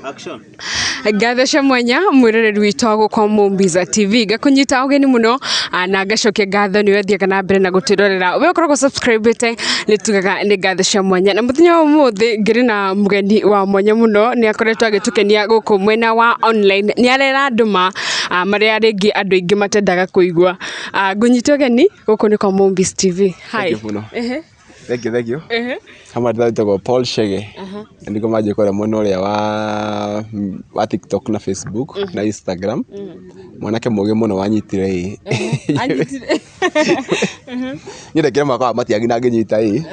Action. Ngatho cia mwanya mwiroreri witũ wa gũkũ Mumbiza TV, ngakũnyita ũgeni mũno, na ngacokia ngatho nĩ ũthiaga na mbere na gũtwĩrorera, we ũkoragwo subscribe-ĩte, nĩ tugaga nĩ ngatho cia mwanya. Na mũthenya wa ũmũthĩ ngĩrĩ na mũgeni wa mwanya mũno, nĩ akoretwo agĩtũkenia gũkũ mwena wa online, nĩ arera andũ ma marĩa rĩngĩ andũ aingĩ matendaga kũigua. Ngũnyita ũgeni gũkũ nĩ kwa Mumbiz TV. Hi. Thank you mũno. Thank you, thank you. Hama ndĩtagwo Paul Chege. Na nĩguo manjĩ kũrĩa mwena ũrĩa wa TikTok na Facebook na Instagram. Mwanake mũgĩ mũno wanyitire ĩ. Anyitire. Niĩ ndekire mwaka wa Matiang'i na ngĩnyita ĩ.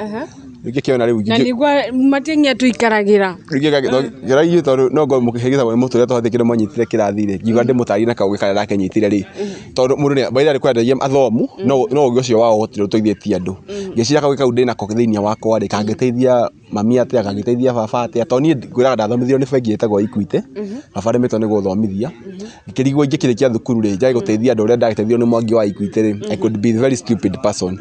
Rĩu ngĩkĩona rĩu Na nĩguo Matiang'i atũikaragĩra. Ngĩra ithuĩ tondũ no ngorwo mũkĩhĩgĩcagwo nĩ mũtũrĩre tondũ hatirĩ kĩndũ mwanyitire kĩrathi rĩ, ngiuga ndĩmũtarĩrie na kaũgĩ karĩa ndakĩnyitire rĩ, tondũ mũndũ nĩ by the way kwendagia athomu no ũgĩ ũcio wao gũtirĩ ũteithĩtie andũ. Ngĩciria kaũgĩ kau ndĩnako thĩinĩ wakwa rĩ, kangĩteithia mami atĩa, kangĩteithia baba atĩa, tondũ niĩ ngwĩraga ndathomithirio nĩ bengi ĩtagwo Equity, baba arĩmĩtwo nĩ gũthomithia, ngĩkĩrigwo ingĩkĩrĩkia thukuru rĩ, njage gũteithia andũ ũrĩa ndagĩteithirio nĩ Mwangi wa Equity rĩ, I could be very stupid person.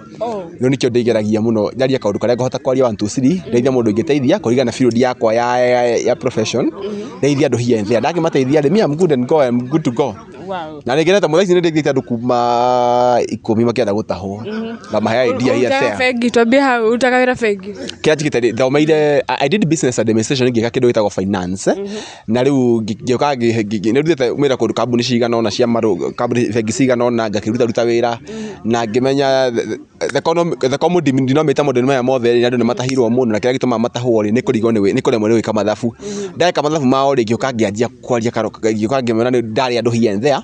Rĩu nĩkĩo ndĩgeragia mũno njarie kaũndũ karĩa ngũhota kwaria 1 2 3, ndeithie mũndũ ingĩteithia kũringana na field yakwa ya profession, ndeithie andũ here and there. Ndakĩmateithia rĩ, me I'm good and go, I'm good to go. Na nĩ ngenete mũno, thaa ici nĩ ndeithĩtie andũ kuma 10 makĩenda gũtahwo. Ngamahe idea here and Ũrutaga there. bengi, twambie hau, ũrutaga wĩra bengi? Kĩrĩa njĩkĩte rĩ, thomeire, I did business administration, ngĩka kĩndũ gĩtagwo finance, na rĩu ngĩũka nĩ ndutĩte wĩra kũndũ kambuni cigana ũna cia marũ, kambuni bengi cigana ũna, ngakĩruta ruta wĩra na ngĩmenya the common denominator maũndũ-inĩ maya mothe rĩ, andũ nĩ matahirwo mũno, na kĩrĩa gĩtũmaga matahwo rĩ, nĩ kũrigwo nĩ kũremwo nĩ gwĩka mathabu. Ndeka mathabu mao rĩ, ngĩũka ngĩanjia kwaria ngĩũka ngĩmera nĩ ndarĩ andũ here and there,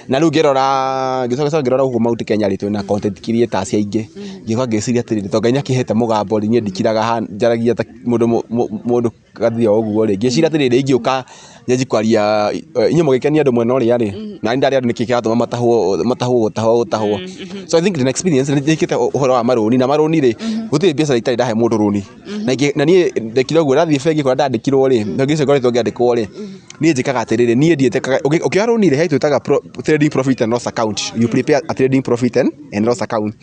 na rĩu ngĩrora, ngĩcoka ngĩrora gũkũ Mount Kenya rĩ, twĩna content creators aingĩ, ngĩũka ngĩciria atĩrĩrĩ, tondũ Ngai nĩ akĩhete mũgambo rĩ, niĩ ndikiraga njaragia ta mũndũ gathia o ũguo rĩ, ngĩciria atĩrĩrĩ, ingĩũka nyanjie kwaria, inyuĩ mũgĩkenia andũ mwena ũrĩa rĩ, na niĩ ndarĩ andũ nĩkĩ kĩratũma matahwo, matahwo, gũtahwo, gũtahwo. So I think ndĩna experience, nĩ njĩkĩte ũhoro wa marũni, na marũni rĩ, gũtirĩ biacara itarĩ ndahe mũndũ rũni. Na niĩ ndekire ũguo, ndathiĩ bengi kũrĩa ndandĩkirwo rĩ, bengi icio ngoretwo ngĩandĩkwo rĩ, niĩ njĩkaga atĩrĩrĩ, niĩ ndiĩtĩkaga, ũkĩoya rũni rĩ, he twĩtaga trading profit and loss account. You prepare a trading profit and loss account.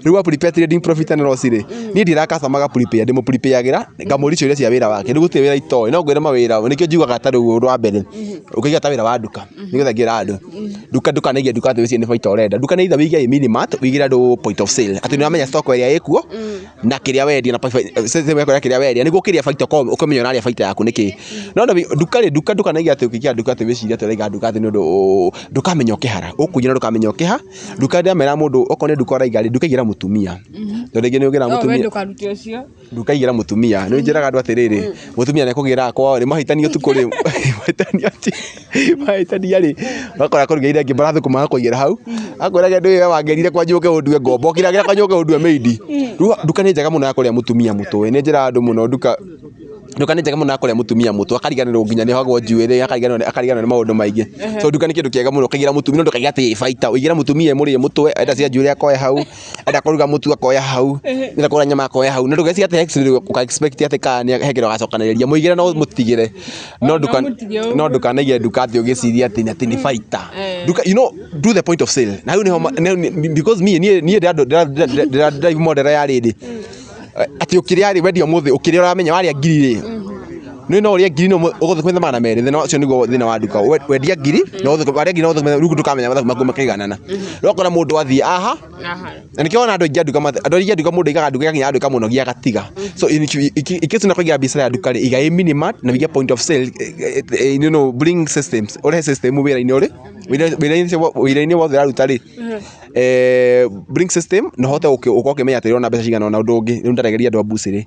Rĩu wa prepare trading profit and loss rĩ, niĩ ndiĩraga customer ga prepare, ndĩmũ prepare-agĩra, ngamũria ciũria cia wĩra wake. Rĩu gũtirĩ wĩra itoĩ, no ngwĩre mawĩra, nĩkĩo njugaga ta rĩu ũndũ wa mbere, ũkĩiga ta wĩra wa nduka, nĩgetha ngĩra andũ, nduka ndũkanaige nduka atĩ wĩcirie nĩ baita ũrenda. Nduka nĩ either wĩige ĩ mini-mart, wĩigĩre andũ point of sale, atĩ nĩ ũramenya stock ĩrĩa ĩkuo, na kĩrĩa wendia, na system ya kĩrĩa wendia, nĩguo ũkĩrĩa baita ũkorwo ũkĩmenya ũrarĩa baita yaku nĩkĩ. No nduka rĩ, nduka ndũkanaige atĩ ũkĩiga nduka atĩ wĩcirie atĩ ũraiga nduka atĩ nĩ ũndũ ndũkamenya ũkĩhara, ũkũiya no ndũkamenya ũkĩha. Nduka ndĩramera mũndũ okorwo nĩ nduka ũraiga rĩ, nduka igĩra mũtumia, tondũ rĩngĩ nĩ ũgĩraga We mũtumia. ndũkarute ũcio. Nduka igĩra mũtumia, nĩ njĩraga andũ atĩrĩrĩ, mũtumia nĩ akũgĩraga kwao rĩ, mahĩtania ũtukũ rĩ, mahĩtania rĩ, ũgakora akũrugĩire angĩ marathũkũma agakũigĩra hau, akwĩra kĩndũ we wangĩrire kwanja ũke ũndue ngombo, ũkĩragĩra kwanja ũke ũndue maid. Rĩu nduka nĩ njega mũno ya kũrĩa mũtumia mũtwe, nĩ njĩraga andũ mũno nduka nduka nĩ njega mũno ya kũrĩa mũtumia mũtwe, akariganĩrwo nginya nĩ ohagwo njuĩrĩ, akariganĩrwo nĩ maũndũ maingĩ. So nduka nĩ kĩndũ kĩega mũno, ũkaigĩra mũtumia, no ndũkaige atĩ ĩ baita, ũigĩre mũtumia ĩmũrĩe mũtwe, enda cia njuĩrĩ akoya hau, enda kũruga mũtu akoya hau, enda kũgũra nyama akoya hau, na ndũgecirie atĩ ũka expect atĩ kana nĩ he kĩndũ agacokanĩrĩria, mũigĩre no mũtigĩre, no nduka no ndũkanaige nduka atĩ ũgĩcirie atĩ nĩ baita. Nduka, you know, do the point of sale. Na hau nĩho because me niĩ niĩ ndĩra drive model ya rĩrĩ, atĩ ũkĩrĩa rĩ, wendia ũmũthĩ, ũkĩrĩa ũramenya warĩa ngiri rĩ, nĩ no ũrĩe ngiri no ũgũthũkũme 200, thĩna ũcio nĩguo thĩna wa nduka. Wendia ngiri na warĩa ngiri na ũthũkũme, rĩu ndũkamenya mathabu maku makĩiganana. Rĩu ũgakora mũndũ athiĩ aha, na nĩkĩo wona andũ aingĩ a nduka, andũ aingĩ a nduka mũndũ aigaga nduka ĩgakinya handũ ĩkamũnogia agatiga. So in case ũkũiga biacara ya nduka rĩ, iga ĩ mini-mart na wĩige point of sale, you know, bring systems, ũrehe system wĩra-inĩ ũrĩ wĩra-inĩ wothe ũraruta rĩ, bring system na ũhote gũkorwo ũkĩmenya atĩ ũrona mbeca cigana ũna. Ũndũ ũngĩ rĩu ndaregeria andũ a mbucĩrĩ.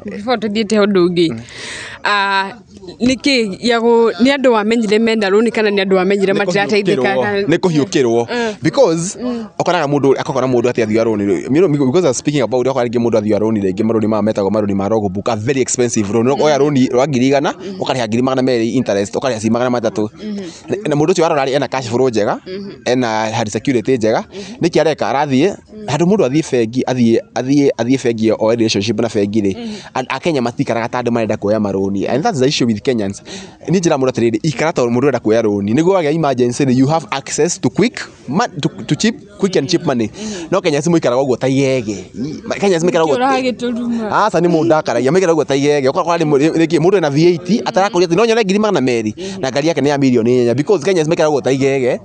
Before tũthiĩte ũndũ ũngĩ, nĩkĩ nĩ andũ wamenyire mena rũni kana nĩ andũ wamenyire matirateithĩka? Nĩ kũhiũkĩrwo, because ũkoraga mũndũ akakora mũndũ atĩ athiĩ rũni, you know, because I was speaking about, ũkora rĩngĩ mũndũ athiĩ rũni, rĩngĩ marũni maya metagwo marũni ma logbook, a very expensive loan. Oya rũni rwa 100,000, ũkarĩha 200,000 interest, ũkarĩha ci 300, na mũndũ ũcio warora rĩ, ena cash flow njega, ena hard security njega. Nĩkĩ areka? Arathiĩ handũ mũndũ athiĩ bengi, athiĩ bengi oe relationship na bengi rĩ, Akenya matikaraga ta andũ marenda kuoya marũni, and that's the issue with Kenyans. Niĩ njĩraga mũndũ atĩrĩrĩ, ikara ta mũndũ ũrenda kuoya rũni, nĩguo wagĩa emergency rĩ, you have access to quick to cheap, quick and cheap money. No Kenyans mũikaraga ũguo ta igege. Kenyans mũikaraga ũguo. Ũragĩtũruma. Aca nĩ mũndũ ndakaragia, maikaraga ũguo ta igege. Ũgakora rĩngĩ mũndũ ena V8 atarakũria atĩ no nyone 200,000 na ngari yake nĩ ya mirioni 4, because Kenyans maikaraga ũguo ta igege.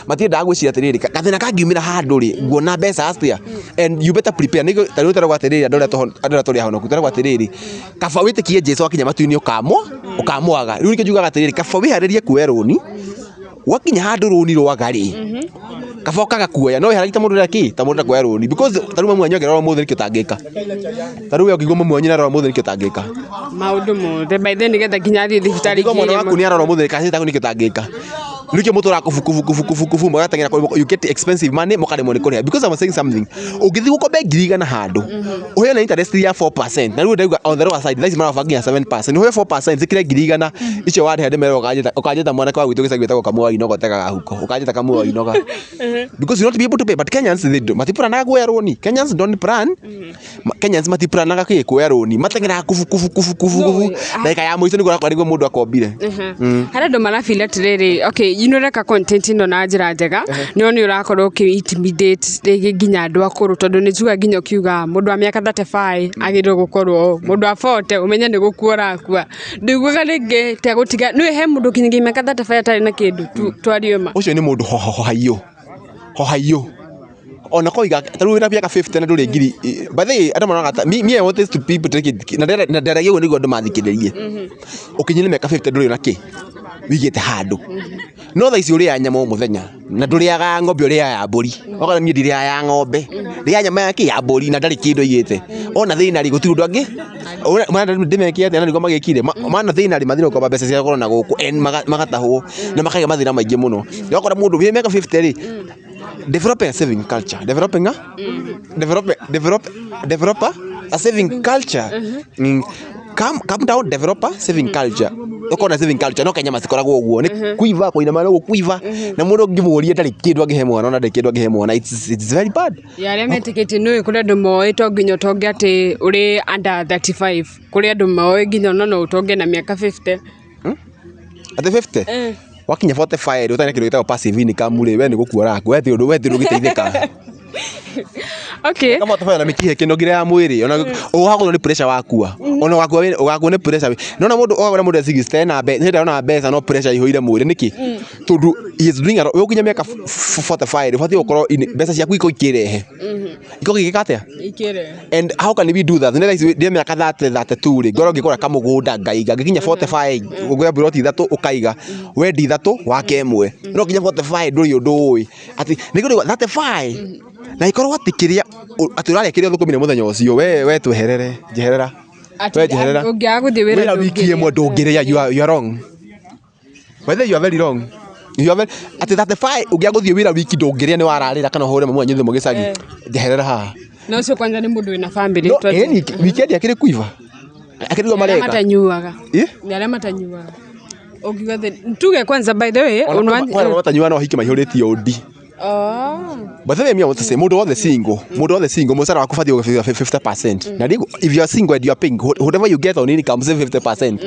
Matiendaga gwĩciria atĩrĩrĩ, gathĩna kangiumĩra handũ rĩ, nguona mbeca atĩa? And you better prepare. Nĩguo ta rĩu tũrauga atĩrĩrĩ, andũ arĩa tũrĩ ahonoku, tũrauga atĩrĩrĩ, kaba wĩtĩkie Jesũ akinya matu-inĩ ũkamwaga. Rĩu nĩkĩo njugaga atĩrĩrĩ, kaba wĩharĩrie kuoya rũni, gwakinya handũ rũni rwaga rĩ, kaba ũkaga kuoya, no wĩharĩrie ta mũndũ ũrĩa kĩ, ta mũndũ ũrenda kuoya rũni, because ta rĩu mamu wanyu angĩrora ũmũthĩ nĩkĩ ũtangĩka? Ta rĩu we ũngĩigua mamu wanyu nĩarora ũmũthĩ nĩkĩ ũtangĩka? Maũndũ mothe by then nĩgetha nginya athiĩ thibitarĩ. Ũngĩigua mwana waku nĩarora ũmũthĩ kana ciĩtagwo nĩkĩ ũtangĩka? Nĩkĩo mũtũraga kubu kubu kubu kubu kubu, mũgateng'era you get expensive money, mũkaremwo nĩ kũrĩha, because I'm saying something. Ũngĩthiĩ gũkombe 100,000 handũ, ũheo na interest ya 4%, na rĩu ndauga on the lower side, thaa ici marabanga nginya 7%, ũheo 4% cikĩre 100,000 icio warĩha ndĩmere ũkanjĩta mwanake wa gwitũ gĩcagi wĩtagwo Kamau wa Inoga ũtegaga huko, ũkanjĩta Kamau wa Inoga, because you not be able to pay. But Kenyans, they do, matiplanaga kuoya rũni. Kenyans don't plan. Kenyans matiplanaga kĩ kuoya rũni, mateng'eraga kubu kubu kubu kubu kubu, ndagĩka ya mũico nĩguo ũrakora nĩguo mũndũ akombire. Harĩ andũ marafeel atĩrĩrĩ, okay, you know, ũreka content ĩno na njĩra njega, no nĩ ũrakorwo ũkĩ intimidate rĩngĩ nginya andũ akũrũ, tondũ nĩ njugaga nginya ũkiuga mũndũ wa mĩaka 35 agĩrĩirwo gũkorwo ũũ, mũndũ wa 40 ũmenye nĩ gũkua ũrakua. Ndiguaga rĩngĩ ta gũtiga nĩ he mũndũ ũkinyagia mĩaka 35 atarĩ na kĩndũ, twarie ma. Ũcio nĩ mũndũ hohaiyũ hohaiyũ, ona ko iga ta rĩu wĩna mĩaka 50 na ndũrĩ ngiri. By the way, andũ maronaga ta me I want this to people to take it, na nderagia ũguo nĩguo andũ mathikĩrĩrie. Ũkinyire mĩaka 50 ndũrĩ ona kĩ wigĩte handũ, no thaa ici ũrĩaga nyama o mũthenya na ndũrĩaga ng'ombe, ũrĩaga ya mbũri. Okorwo niĩ ndirĩaga ya ng'ombe, rĩaga nyama ya kĩ, ya mbũri, na ndarĩ kĩndũ aigĩte. Ona thĩna rĩ, gũtirĩ ũndũ angĩ ndĩmeke atĩa, na nĩguo magĩkire mana thĩna rĩ, mathire gũkomba mbeca cia goro na gũkũ and magatahwo na makagĩa mathĩna maingĩ mũno. Ũgakora mũndũ wĩ mĩaka 50 rĩ, develop a saving culture, developing a develop develop develop a saving culture. Calm down, develop a saving culture. Ũkorwo na saving culture. No Kenya matikoragwo ũguo, nĩ kuiva kũinama nĩ kuiva, na mũndũ ũngĩmũria ndarĩ kĩndũ angĩhe mwana, ona ndarĩ kĩndũ angĩhe mwana. It's very bad. Ya arĩa metĩkĩtie nĩ kũrĩ andũ moĩ to nginya ũtonge atĩ ũrĩ under 35, kũrĩ andũ moĩ nginya ona no ũtonge na mĩaka 50. Atĩ 50 wakinya 45 ũtarĩ na kĩndũ gĩtagwo passive income rĩ, we nĩ gũkua ũrakua, we ti ũndũ, we ti ũndũ ũgĩteithĩka. Kama ũtafanya na mĩkiha ĩkĩnogire ya mwĩrĩ, ona ũgagũthwo nĩ pressure wakua, ona ũgakua nĩ pressure. Nona mũndũ ũgakora mũndũ e 60 na mbeca, nĩ arona mbeca no pressure ihũire mwĩrĩ. Nĩkĩ? Tondũ he is doing a lot. We ũkinya mĩaka 45 ũbatiĩ gũkorwo mbeca ciaku ikorwo ikĩrehe, ikorwo igĩka atĩa? Ikĩre. And how can we do that? Nĩ thaa ici ndĩ mĩaka 30, 32 rĩ, ngorwo ngĩgũra kamũgũnda ngaiga, ngĩkinya 45 ũgũre mburoti ithatũ ũkaiga, wendi ithatũ wake ĩmwe, no nginya 45 ndũrĩ ũndũ ũĩ atĩ nĩguo 35 na ĩkorwo atĩ kĩrĩa atĩ ũrarĩa kĩrĩa ũthũkũmire mũthenya ũcio, we tweherere, njeherera. We njeherera. Ũngĩaga gũthiĩ wĩra Wĩra wiki ĩmwe ndũngĩrĩa, you are wrong. By the way, you are very wrong. You are very, atĩ 35 ũngĩaga gũthiĩ wĩra wiki ndũngĩrĩa, nĩ wararĩra kana ũhũre mamu wanyu thimũ gĩcagi. Njeherera haha. Na ũcio kwanza nĩ mũndũ wĩna family. No, ĩni weekend akĩrĩ kuiva. Akĩrĩ guo arĩa mareka. Matanyuaga. Ĩ? Nĩ arĩa matanyuaga ũngiuga tuge kwanza, by the way, Ona kwĩna matanyuaga no hiki maihũrĩtie ũndi. Oh. But then me I want to say, mũndũ wothe single, mũndũ wothe single, mũcara waku ũbatiĩ gũbĩga 50%. Na rĩu if you are single and you are paying whatever you get on income, save 50%.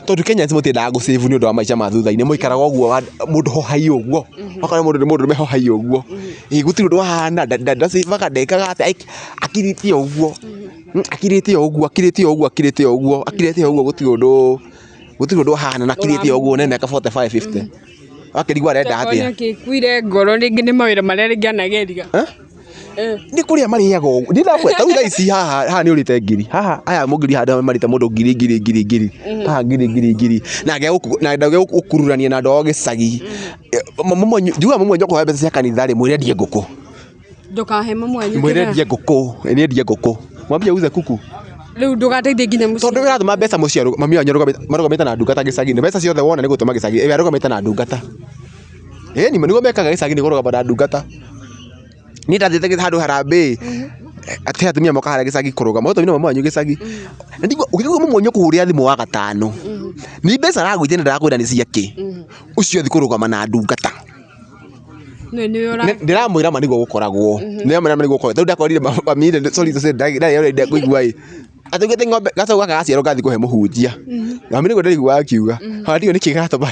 Tondũ Kenyans mũtiendaga gũsave nĩ ũndũ wa maica ma thutha-inĩ, mũikaraga ũguo mũndũ hohai ũguo. Ũgakora mũndũ nĩ mũndũ mehohai ũguo. Ĩ gũtirĩ ũndũ ahana, ndasaveaga, ndekaga atĩa, akirĩte ũguo. Akirĩte ũguo, akirĩte ũguo, akirĩte ũguo, akirĩte ũguo, gũtirĩ ũndũ ahana na akirĩte ũguo na mĩaka 45, 50. Akĩrigwo arenda atĩa. Akĩkuire ngoro rĩngĩ nĩ mawĩra marĩa rĩngĩ anageria. Eh? Nĩ kũrĩa marĩaga ũguo. Ndĩrakwĩra ta rĩu thaa ici haha haha nĩ ũrĩte ngiri haha, aya mũngiri handũ marĩte mũndũ ngiri ngiri ngiri ngiri haha, ngiri ngiri ngiri, na ndage gũkururania na andũ ao gĩcagi. Njugaga mamu wanyu akũhe mbeca cia kanitha rĩ, mwĩre endie ngũkũ. Ndũkahe mamu wanyu. Mwĩre Kĩrĩa? endie ngũkũ, nĩ endie ngũkũ, mwambie auze kuku. Rĩu ndũgateithie nginya mũciĩ. Tondũ ũratũma mbeca mũciĩ, mami wanyu marũgamĩte na ndungata gĩcagi-inĩ, mbeca ciothe wona nĩ gũtũma gĩcagi, ĩwe arũgamĩte na ndungata. Ĩni nĩguo mekaga gĩcagi-inĩ, kũrũgama na ndungata. Niĩ ndathiĩte handũ harambee atĩ atumia moka harĩa gĩcagi kũrũgama, ũtũmire mami wanyu gĩcagi. Na ndigua ũkĩigua mami wanyu akũhũrĩra thimũ wa gatano, nĩ mbeca aragwĩtia na ndarakwĩra nĩ ciakĩ, ũcio athiĩ kũrũgama na ndungata. Nĩ ũra Ndĩramwĩra ma nĩguo gũkoragwo, ndĩramwĩra ma nĩguo gũkoragwo. Tarĩu ndakorire mami rĩ, sorry to say, ndarĩ ũrĩa kũigua ĩ atĩ augĩte ng'ombe gacaũ gaka gaciarwo gathiĩ kũhe mũhunjia. Mami nĩguo ndĩraigua akiuga ona ndiũĩ nĩkĩ kĩratũma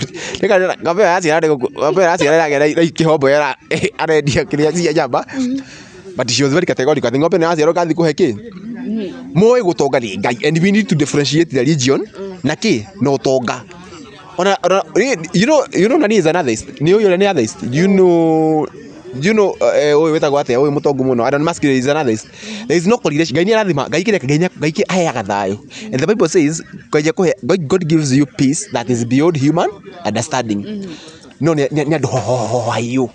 ng'ombe ĩyo yaciara, ng'ombe ĩyo yaciara ĩragĩa na kĩhombo ĩyo arendia kĩrĩa cia nyama, but she was very categorical atĩ ng'ombe ĩno yaciarwo gathiĩ kũhe kĩ moĩ gũtonga nĩ Ngai, and we need to differentiate the religion na kĩ na ũtonga. Ona you know nani is an atheist, nĩ ũyũ ũrĩa nĩ atheist, you know ũyũ wĩtagwo atĩa, ũyũ mũtongu mũno, Elon Musk, is an atheist. There is no correlation. Ngai nĩ arathima, Ngai kĩrĩa Ngai Ngai aheaga thayũ, and the Bible says Ngai akũhe, God gives you peace that is beyond human understanding. No nĩ andũ hohohohaiyũ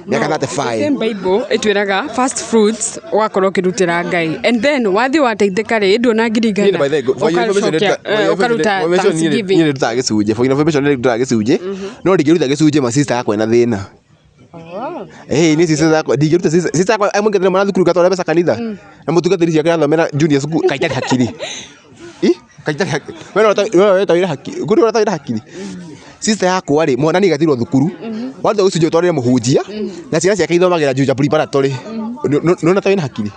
mĩaka 35. Same Bible ĩtwĩraga first fruits ũgakorwo ũkĩrutĩra Ngai, and then wathiĩ wateithĩka rĩ, nduona ngiri Niĩ by the way, for your information, ũgacokia, ũkaruta for your information, niĩ thanksgiving. Niĩ nĩndutaga gĩcunjĩ. For your information, nĩ ndutaga gĩcunjĩ, no ndingĩruta gĩcunjĩ ma sister yakwa ena thĩna. Eh, niĩ sister yakwa ndingĩruta, sister yakwa amũingatire mwana thukuru gatwara mbeca kanitha na mũtungatĩri ciake arathomera junior school, kaitarĩ hakiri. Ĩ kaitarĩ hakiri, we no we weta wĩra hakiri kũrĩ ũrata wĩra hakiri. Sister yakwa rĩ, mwana nĩ igatirwo thukuru, waruta gĩcunjĩ ũtwarĩre mũhunjia na ciana ciake ithomagĩra Juja Preparatory, nĩwona ta wĩna hakiri?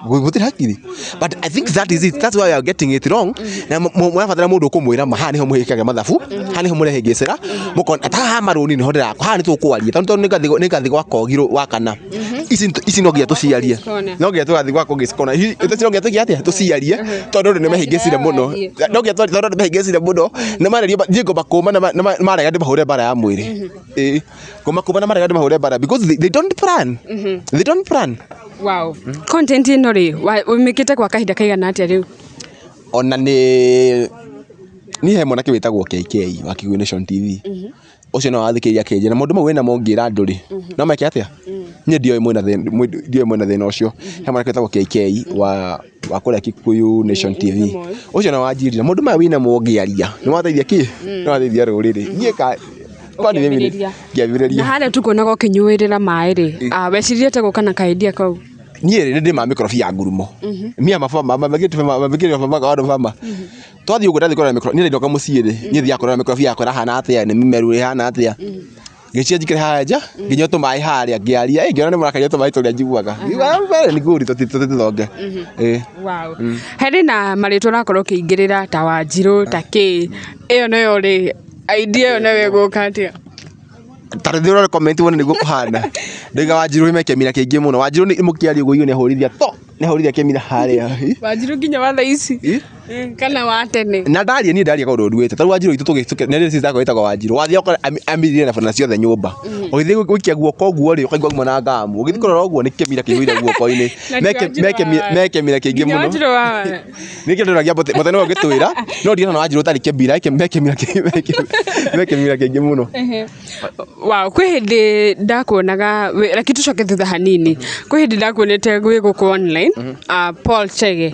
Gũtirĩ hakiri. But I think that is it, that's why you are getting it wrong. Na mũrabatara mũndũ ũkũmwĩra ma haha nĩho mũhĩkaga mathabu, haha nĩho mũrehĩngĩcĩra, mũkona ta haha marũni nĩho ndĩrakwo, haha nĩ tũkwaria tondũ nĩ ngathi gwa Kogirũ wa kana ici, ici no nginya tũciarie. Kona. No nginya tũgathiĩ gwa Kogis kona. Ici no nginya tũgĩe atĩa tũciarie tondũ andũ nĩ mehĩngĩcire mũno, no nginya tondũ andũ nĩ mehĩngĩcire mũno na marerio niĩ ngũmakũma na marega ndĩmahũre mbara ya mwĩrĩ. Ĩĩ, ngũmakũma na marega ndĩmahũre mbara because they don't plan, they don't plan. Wow, content ĩno rĩ, ũmĩkĩte kwa kahinda kaigana atĩa rĩu? Ona nĩ niĩ he mwanake wĩtagwo KK wa Kikuyu Nation TV, ũcio no wathikĩrĩria akĩnjĩra na maũndũ mau wĩna mo ngĩra andũ rĩ, no meke atĩa. Niĩ ndioĩ mwĩna thĩna, ndioĩ mwĩna thĩna ũcio. He mwanake wĩtagwo KK wa kũrĩa Kikuyu Nation TV, ũcio no wanjĩrire maũndũ maya wĩna mo ngĩaria nĩ wateithia kĩ, nĩ wateithia rũrĩrĩ. Niĩ ka kwani mimi Ũkĩambĩrĩria. Ngĩambĩrĩria. Na harĩa tukuonaga ũkĩnyuĩrĩra maĩ rĩ, weciririe atĩa gũka na kaidea kau? Niĩ rĩ, nĩ ndĩmaga mĩkorobia ya ngurumo mia mabama mabama mabama mabama twathiĩ ũguo, ndathiĩ kũrora mĩkorobia. Niĩ ndindoka mũciĩ rĩ, niĩ thiaga kũrora mĩkorobia yakwa ĩrahana atĩa, nĩ mĩmeru, ĩhana atĩa. Ngĩcia njikare haha nja nginya tũmaĩ harĩa ngĩaria, ngĩona nĩ mũrakaria tũmaĩ tũrĩa njiguaga. Ngiuga, "Ah, nĩ good, tũtithonge." Ĩĩ. Wow. Harĩ na marĩtwa ũrakorwo ũkĩingĩrĩra ta Wanjirũ ta kĩ, ĩyo nayo rĩ, idea ĩyo nayo ĩgũka atĩa? Ta rĩu ũrore comment wone nĩguo kũhana. Ndauga Wanjirũ me kĩmira kĩingĩ mũno. Wanjirũ nĩ mũkĩaria ũguo igue nĩ ahũrithia to nĩ ahũrithia kĩmira harĩa. Wanjirũ nginya wa thaa ici? Kana wa tene? Na ndaria, niĩ ndaria kaũndũ nduĩte. Tarĩu Wanjirũ witũ nĩ rĩ, sister yakwa ĩtagwo Wanjirũ, wathiĩ ũkora amĩrire na bana ciothe nyũmba, ũgĩthiĩ gũikia guoko ũguo rĩ, ũkaigua auma na ngamu, ũgĩthiĩ kũrora ũguo nĩ kĩmira kĩihũire guoko-inĩ. Na ti Wanjirũ Me kĩmira kĩingĩ nginya mũno. Wanjirũ wa Nĩkĩo ndĩroragia Mbote, Mbote nĩwe ũngĩtwĩra, no ndirona Wanjirũ ũtarĩ kĩmira, me kĩmira kĩingĩ mũno. Wow, kwĩ hĩndĩ ndakuonaga reke tũcoke thutha hanini. Kwĩ hĩndĩ ndakuonete gwĩ gũkũ online, Paul Chege,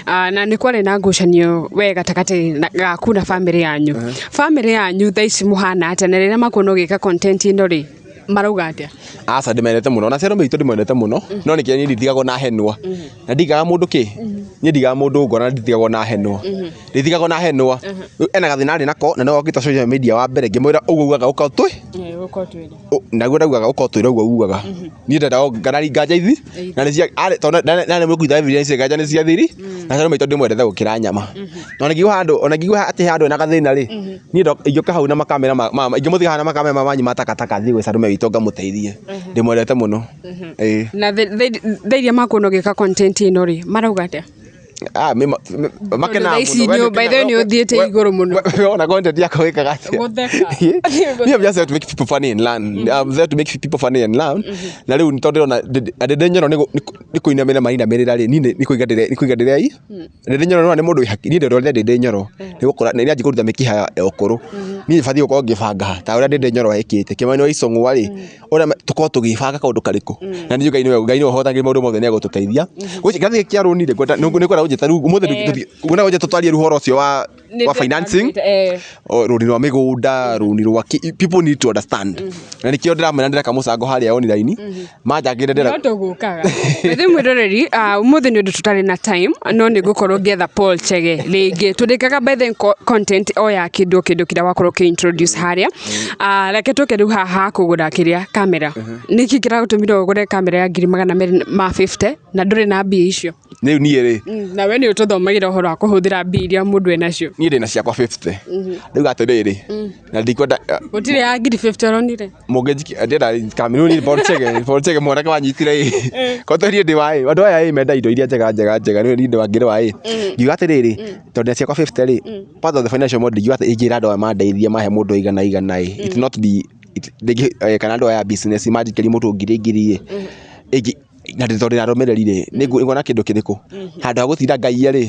na nĩ kwarĩ na ngucanio we gatagatĩ gaku na bamĩrĩ yanyu. Bamĩrĩ yanyu thaa ici mũhana atĩa, na rĩrĩa makuona ũgĩka content ĩno rĩ, marauga atĩa? Aca, ndĩmendete mũno, na ciana maitũ ndĩmendete mũno, no nĩkĩo niĩ nditigagwo na henwa na ndigaga mũndũ kĩ, niĩ ndigaga mũndũ ngoro na nditigagwo na henwa, nditigagwo na henwa. Ena gathĩna arĩ nako na nĩwe okĩte social media wa mbere, ngĩmwĩra ũguo ugaga ũka ũtwĩ naguo ndaugaga ũka ũtwĩre ũguo ugaga. Niĩ ndendaga nganaringa nganja ithi na nĩ cia arĩ tondũ ndarĩ mũkuita evidence, nganja nĩ cia thiri na ciana maitũ ndĩmwendete gũkĩra nyama. Na ona ngĩigua handũ, ona ngĩigua atĩ handũ ena gathĩna rĩ, niĩ ingĩũka hau na makamera ingĩmũtiga haha na makamera manyu ma takataka, thiĩ gwĩ Salome witũ ngamũteithie. Ndĩmwendete mũno, ĩĩ. Na thaa iria makuona ũgĩka content ĩno rĩ, marauga atĩa? Ah, makenaga Tondũ thaa ici mũno. We by the way nĩ ũthiĩte igũrũ mũno. We wona content yakwa wĩkaga atĩa? Gũtheka. Me, I'm just there to make people funny and learn. I'm there to make people funny and learn. Na rĩu nĩ tondũ ndĩrona Ndĩndĩ Nyoro nĩ kũinamĩrĩra marinamĩrĩra rĩ, niĩ nĩ kũiga ndĩrei. Ndĩndĩ Nyoro nĩ mũndũ wĩ hakiri. Niĩ ndĩrorire Ndĩndĩ Nyoro. Nĩ gũkũra nĩ anjia kũruta mĩkiha ya ũkũrũ. Niĩ batiĩ gũkorwo ngĩbanga ta ũrĩa Ndĩndĩ Nyoro ekĩte. Kĩmani wa Icũng'wa rĩ, ũrĩa tũkorwo tũgĩbanga kaũndũ karĩkũ. Na nĩ Ngai nĩwe, Ngai nĩwe ũhotagĩra maũndũ mothe, nĩ egũtũteithia. Gũci kĩrathi gĩkĩ kĩa rũni rĩ, ngwenda nĩ ngwenda ũnjĩte rĩu ũmũthĩ, ngwenda ũnjĩte twarie rĩu ũhoro ũcio wa Rwa financing, o, rũni rwa mĩgũnda, rũni rwa people need to understand, na nĩkĩo ndĩramwĩra ndĩreka mũcango harĩa online manjangĩre ndĩra No tũgũkaga bethe mwĩroreri. Ũmũthĩ nĩ ũndũ tũtarĩ na time, no nĩ ngũkorwo ngĩetha Paul Chege rĩngĩ. Tũrĩkaga by the content o ya kĩndũ o kĩndũ kĩrĩa wakorwo ũkĩ-introduce harĩa. Reke tũke rĩu haha kũgũra kĩrĩa kamera. Nĩkĩ kĩragũtũmire ũgũre kamera ya 250,000 na ndũrĩ na mbia icio? Rĩu niĩ rĩ, Na we nĩ ũtũthomagĩra ũhoro wa kũhũthĩra mbia iria mũndũ enacio. Niĩ ndĩna ciakwa 50 rĩu, atĩrĩrĩ, na ndikwenda Gũtirĩ ya ngiri 50 ũronire? Mũngĩnjikia ndĩrenda kamiruni. Paul Chege, Paul Chege, mwanake wanyitire ĩ koto. Niĩ ndĩ wa ĩ andũ aya ĩ menda indo iria njega njega njega. Niĩ ndĩ wa ngĩrĩ wa ĩ ngiuga atĩrĩrĩ, tondũ ndĩ ciakwa 50 rĩ, part of the financial model ngiuga atĩ ingĩra andũ aya mandeithie mahe mũndũ igana igana ĩ, it not be it kana andũ aya business manjikĩrie mũndũ ngiri ngiri ĩ ĩngĩ na tondũ ndĩna arũmĩrĩri rĩ, nĩ nguona kĩndũ kĩrĩkũ handũ ha gũtinda ngaiya rĩ,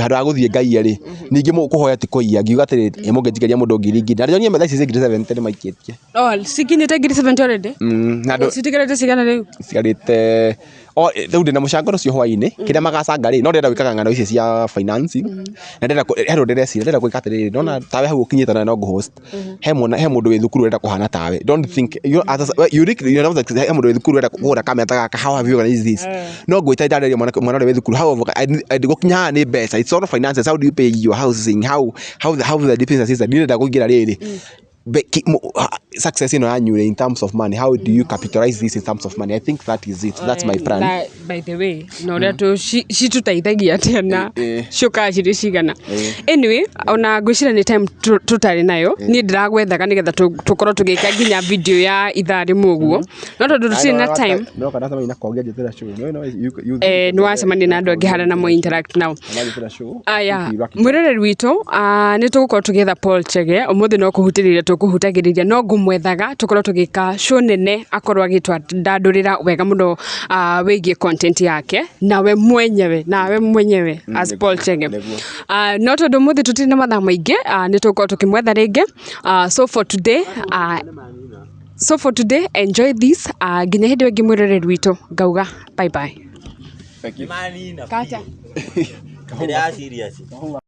handũ ha gũthiĩ ngaiya rĩ, ningĩ kũhoya ti kũiya. Ngiuga atĩrĩ, ĩ mũngĩnjikĩria mũndũ ngiri ngiri na ndĩronire thaa ici ci ngiri 70 nĩ maikĩtie. Oh, cikinyĩte ngiri 70 already? Mm, na andũ Citigarĩte cigana rĩu? Cigarĩte o rĩu ndĩna mũcango ũcio hwainĩ kĩrĩa magacanga rĩ, no ndĩrenda gwĩkaga ng'ano ici cia financing na ndĩrenda he ũndũ ndĩreciria ndĩrenda gwĩka atĩrĩrĩ, ndona tawe hau ũkinyĩte na no ngũ-host he mwana, he mũndũ wĩ thukuru ũrenda kũhana tawe. Don't think you as a, you look, you know, he mũndũ wĩ thukuru ũrenda kũgũra kamera ta gaka. How have you organized this? No ngwĩta ndarĩria mwana, mwana ũrĩa wĩ thukuru how gũkinya haha nĩ mbeca. It's all finances. How do you pay your housing? How the business is ndĩrenda kũingĩra rĩrĩ success ĩno yanyu in terms of money, how do you capitalize this in terms of money? I think that is it. That's my plan. Na by the way, na ũrĩa citũteithagia atĩa na ciũkaga cirĩ cigana? Anyway, ona ngwĩciria nĩ time tũtarĩ nayo. Niĩ ndĩragwethaga nĩgetha tũkorwo tũgĩka nginya video ya ithaa rĩmwe ũguo, no tondũ tũtirĩ na time. No kana na kongia njĩtĩra show no no you Nĩ wacemania na andũ angĩ harĩa na mo interact nao. Njĩtĩra show. Aya, mwĩroreri witũ, nĩ tũgũkorwo tũgĩetha Paul Chege ũmũthĩ, no kũhutĩrĩria tũkũhutagĩrĩria, no ngũmwethaga tũkorwo tũgĩka show nene, akorwo agĩtwandandũrĩra wega mũno wĩgiĩ content yake nawe mwenyewe as Paul Chege. No tondũ ũmũthĩ tũtirĩ na mathaa maingĩ, nĩ tũgũkorwo tũkĩmwetha rĩngĩ. So for today, enjoy this. Nginya hĩndĩ ĩyo ĩngĩ, mwĩroreri witũ, ngauga bye bye. Thank you. Manina. Kata. Ĩrĩa serious.